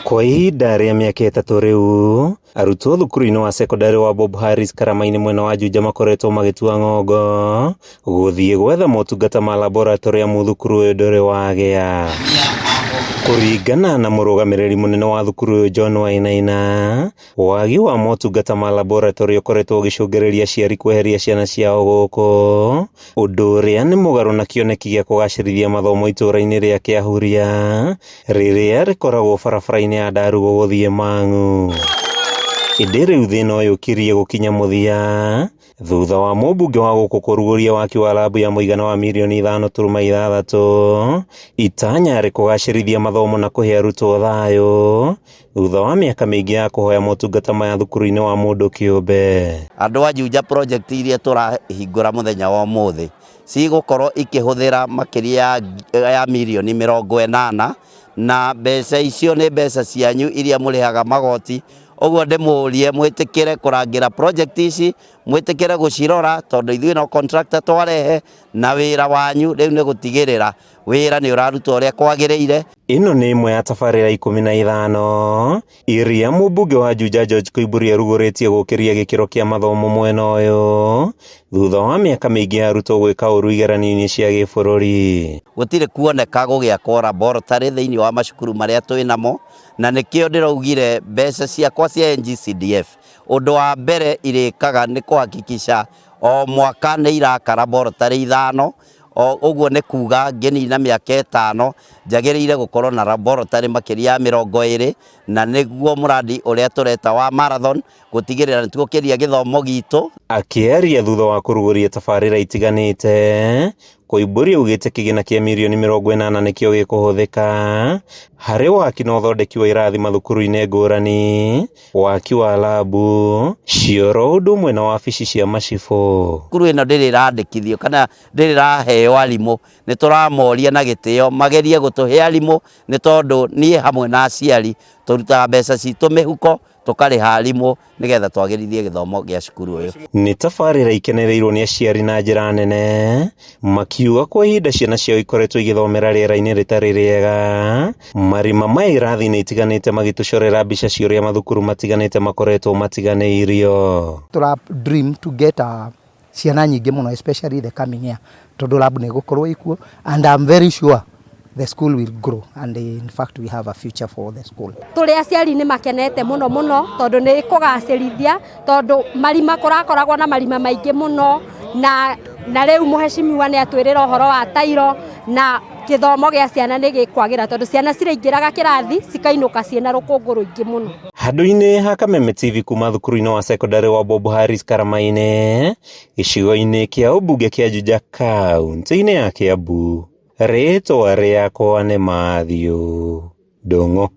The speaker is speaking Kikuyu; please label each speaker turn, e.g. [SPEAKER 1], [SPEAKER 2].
[SPEAKER 1] Kwa ihinda rĩa mĩaka 3 rĩu, arutwo thukuru-inĩ wa cekondarĩ wa Bob Harris Karama-inĩ mwena wa Juja makoretwo magĩtua ng'ongo gũthiĩ gwetha motungata ma laboratory amu thukuru ũyũ ndũrĩ wagĩa. Kũringana na mũrũgamĩrĩri mũnene wa thukuru ũyũ John Wainaina, wagi wa motungata ma laboratory ũkoretwo ũgĩcũngĩrĩria aciari kweheria ciana ciao gũkũ, ũndũ ũrĩa nĩ mũgarũ na kĩoneki gĩa kũgacĩrithia mathomo itũũra-inĩ rĩa Kĩahuria rĩrĩa rĩkoragwo barabara-inĩ ya Ndarugo gũthiĩ Mang'u. Ĩndĩ rĩu thĩna ũyũ ũkirie gũkinya mũthia thutha wa mũmbunge wa gũkũ kũrugũria waki wa labu ya mũigana wa mirioni 5.6 itanya rĩ kũgacĩrithia mathomo na kũhe arutwo thayũ thutha wa mĩaka mĩingĩ ya kũhoya motungata maya thukuru-inĩ wa mũndũ kĩũmbe.
[SPEAKER 2] Andũ a Juja project iria tũrahingũra mũthenya wa ũmũthĩ cigũkorwo ikĩhũthĩra makĩria ya mirioni 80, na mbeca icio nĩ mbeca cianyu iria mũrĩhaga magoti. Ũguo ndĩmũrie mwĩtĩkĩre kũrangĩra project ici, mwĩtĩkĩre gũcirora, tondũ ithuĩ no contractor twarehe, na wĩra wanyu rĩu nĩ gũtigĩrĩra wĩra nĩ ũrarutwo ũrĩa kwagĩrĩire.
[SPEAKER 1] Ĩno nĩ ĩmwe ya tabarĩra 15 iria mũmbunge wa Juja George Koimbũri arugũrĩtie gũkĩria gĩkĩro kĩa mathomo mwena ũyũ thutha wa mĩaka mĩingĩ ya arutwo gwĩka ũru igeranio-inĩ cia gĩbũrũri.
[SPEAKER 2] Gũtirĩ kuoneka gũgĩakwo laboratory thĩinĩ wa macukuru marĩa twĩ namo, na nĩkĩo ndĩraugire mbeca ciakwa cia NGCDF ũndũ wa mbere irĩkaga nĩ kũhakikisha o mwaka nĩ iraka laboratory 5. O ũguo nĩ kuga ngĩnina mĩaka 5 njagĩrĩire gũkorwo na laboratory makĩria ya 20, na nĩguo mũradi ũrĩa tũreta wa marathon gũtigĩrĩra nĩ tũgũkĩria gĩthomo gitũ.
[SPEAKER 1] Akĩaria thutha wa kũrugũria tabarĩra itiganĩte, Koimbũri augĩte kĩgĩna kĩa mirioni 80 nĩkĩo gĩkũhũthĩka harĩ waki na ũthondeki wa irathi mathukuru-inĩ ngũrani, waki wa labu, cioro ũndũ ũmwe na wabici cia macibũ.
[SPEAKER 2] Cukuru ĩno ndĩrĩ ĩrandĩkithio kana ndĩrĩ ĩraheo arimũ, nĩ tũramoria na gĩtĩo magerie gũtũhe arimũ, nĩ tondũ niĩ hamwe na aciari tũrutaga mbeca citũ mĩhuko tũkarĩha arimũ nĩgetha twagĩrithie gĩthomo gĩa cukuru ũyũ.
[SPEAKER 1] Nĩ tabarĩra ikenereirwo nĩ aciari na njĩra nene, makiuga kwa ihinda ciana ciao ikoretwo igĩthomera rĩera-inĩ rĩtarĩ rĩega, marima ma irathi-inĩ itiganĩte magĩtũcorera mbica cia ũrĩa mathukuru matiganĩte makoretwo matiganĩirio.
[SPEAKER 3] Tũra dream to get a ciana nyingĩ mũno, especially the coming year, tondũ lab nĩ ĩgũkorwo ikuo, and I'm very sure the school will grow, and in fact we have a future for the school.
[SPEAKER 4] Tũrĩ aciari nĩ makenete mũno mũno tondũ nĩ kũgacĩrithia, tondũ marima kũrakoragwo na marima maingĩ mũno, na rĩu mũheshimiwa nĩ atwĩrĩra ũhoro wa tairo, na gĩthomo gĩa ciana nĩ gĩkwagĩra tondũ ciana ciraingĩraga kĩrathi cikainũka ciĩna rũkũngũ rũingĩ mũno.
[SPEAKER 1] Handũ-inĩ ha Kameme TV kuma thukuru-inĩ wa cekondarĩ wa Bob Harris Karama-inĩ, gĩcigo-inĩ kĩa ũmbunge kĩa Juja kaunti-inĩ ya Kiambu, rĩtwa rĩakwa nĩ Matthew Ndung'u.